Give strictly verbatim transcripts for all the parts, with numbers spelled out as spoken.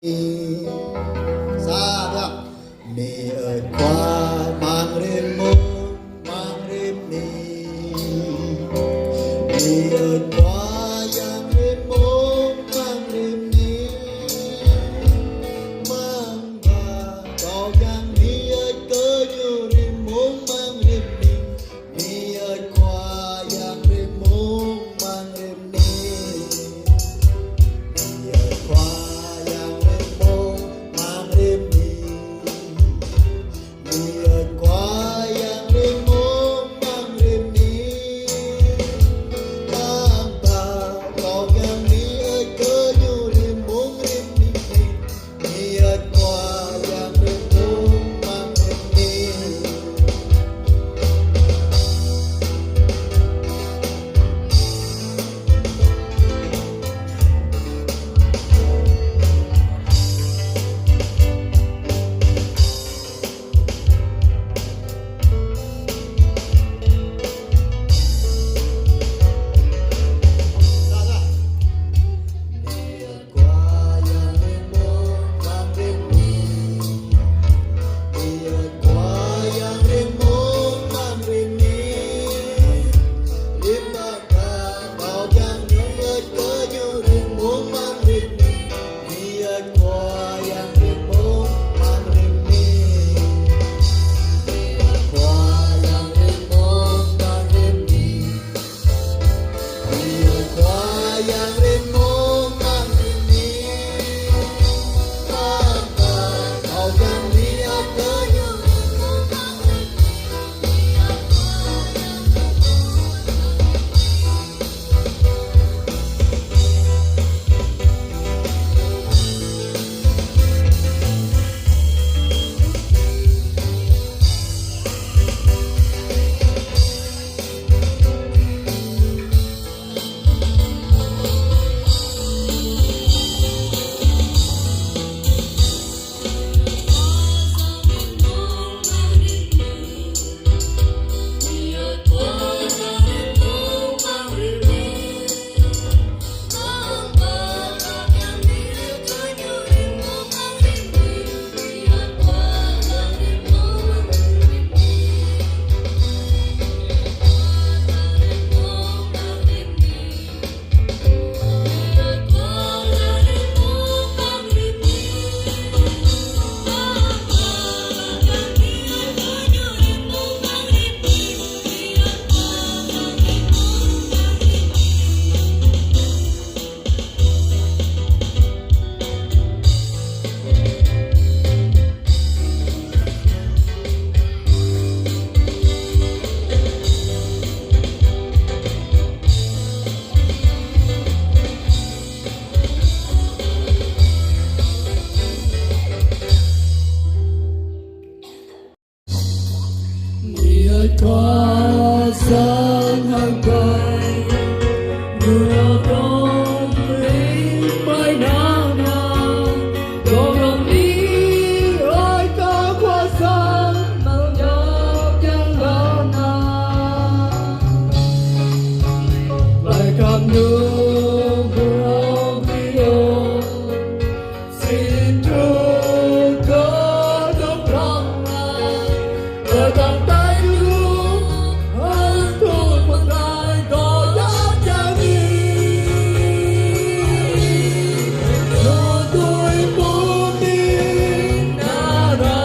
Sa, dua. Mi ơi Khua amăng rĭm mông amăng rĭm ni. Mi ơi Khua Yang rĭm mông amăng rĭm ni. Amăng ba kâo kiăng mi ơi kơ Ñu rĭm mông amăng rĭm ni. Mi ơi Khua Yang rĭm mông amăng rĭm ni. Mi ơi Khua Yang rĭm mông amăng rĭm ni. Mi ơi Khua Yang rĭm mông amăng rĭm ni. Amăng ba kâo kiăng mi ơi kơ Ñu rĭm mông rĭm ni. Mi ơi Khua Yang rĭm mông amăng rĭm ni. Mi ơi Khua sang hăng ƀai, Ñu nao tong ring ƀai nao nao. Dŏ rŏng Mi ơi kơ Khua sang, mơ̆ng djŏp jang lŏn nao. Ƀai khăp Ñu ƀu hơ̆k ƀiă. Xin Chúa kơ dŏ prŏng nai, kơ tơ̆ng tai lu, hăng tŭ pơkai kơ djăp jang ni. Ñu tui pơmĭn nara.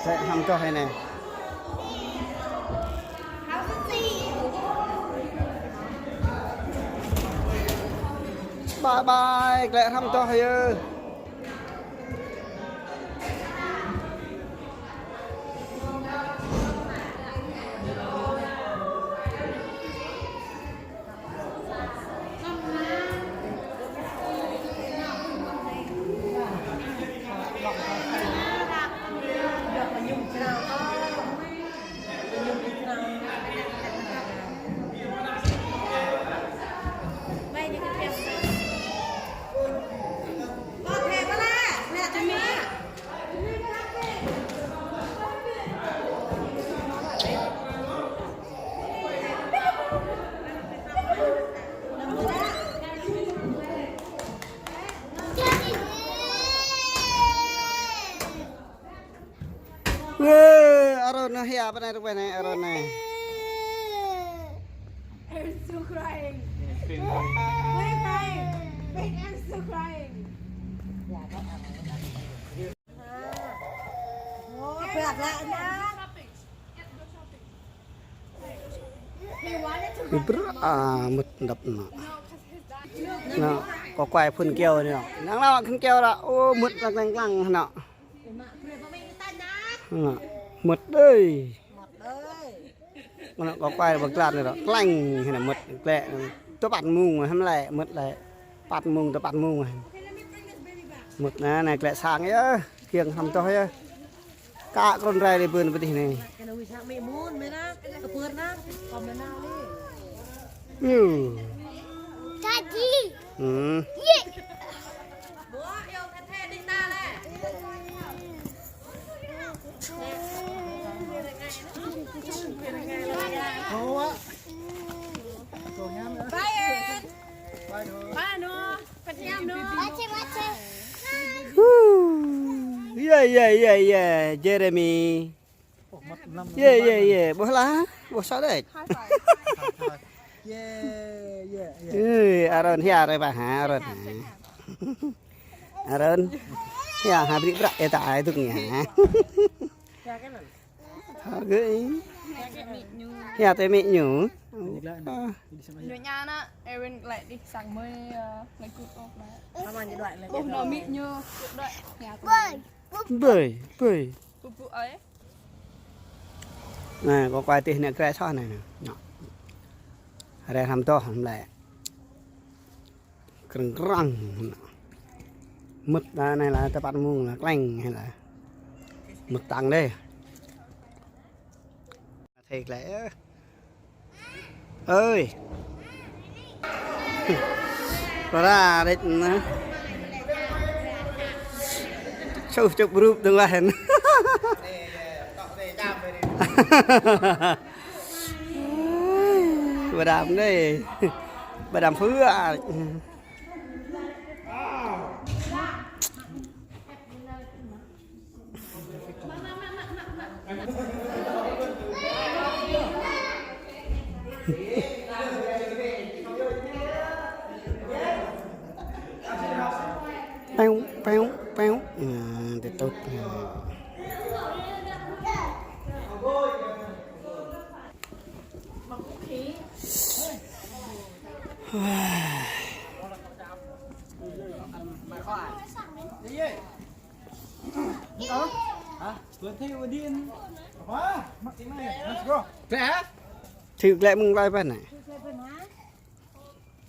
Glaĭ hrăm čoh anai. Bye bye, glaĭ hrăm čoh yơh. Weh, Aaron anai, hia pơ anai, rơweh anai, Aaron anai. Aaron's still crying. Why are you crying? Wait, Aaron's still crying. Ih, brơi, ah, mơ̆t đăp anŭn. Anŭn, kâo kuai phun kyâo anai. Năng nao khăn kyâo ră, ô, mơ̆t lăng lăng lăng anŭn. Anŭn, mơ̆t đơi. Anŭn, kâo kuai ƀơi klan anai ră, kleng anai mơ̆t klĕ. Tơpă mông hăm lĕ, mơ̆t lĕ. Pă mông, tơpă mông. Mơ̆t anai, anai klĕ sang yơh, kiăng hrăm čoh yơh. Kă krŭn rai lĕ bơ̆n pơ adih anai. Ñu. Daddy. Hmm. Ye. Bye, Aaron. Bye, Noah. Woo. Yeah, yeah, yeah, yeah. Jeremy. Yeah, yeah, yeah. Ƀuh lah. Ƀuh sŏ đĕč. Yeah, yeah, yeah. Ê, Aaron hia rai ƀă hă, Aaron hă. Aaron hia hă, brơi brơi ih ta ai tŭk ñu hă. Hă gơ̆. Hia tơ amĭ ñu. Ñu ña anŭn, Aaron glaĭ đih sang mơi, ơ, glaĭ gŭt ôh glaĭ. Ƀuh anŭn amĭ ñu, đuaĭ. Bơi, bơi. Bubuk ai. Anai, kâo kuai tih anai glaĭ soh anai, anai. Anŭn. Rai hrăm čoh hăm lĕ. Krăng krăng. Mơ̆t lah anai lah tơpă mông lah kleng anai lah. Mơ̆t tăng đơi. Thê glaĭ. Ơi. Ră rĕč anai. Čuh čuh rup dơ̆ng laih. Ƀơi đam anai. Ƀơi đam phư. Peo, peo, peo. Nah, tutup. Nah. Thử glaĭ mơ̆ng glaĭ ƀơi anai.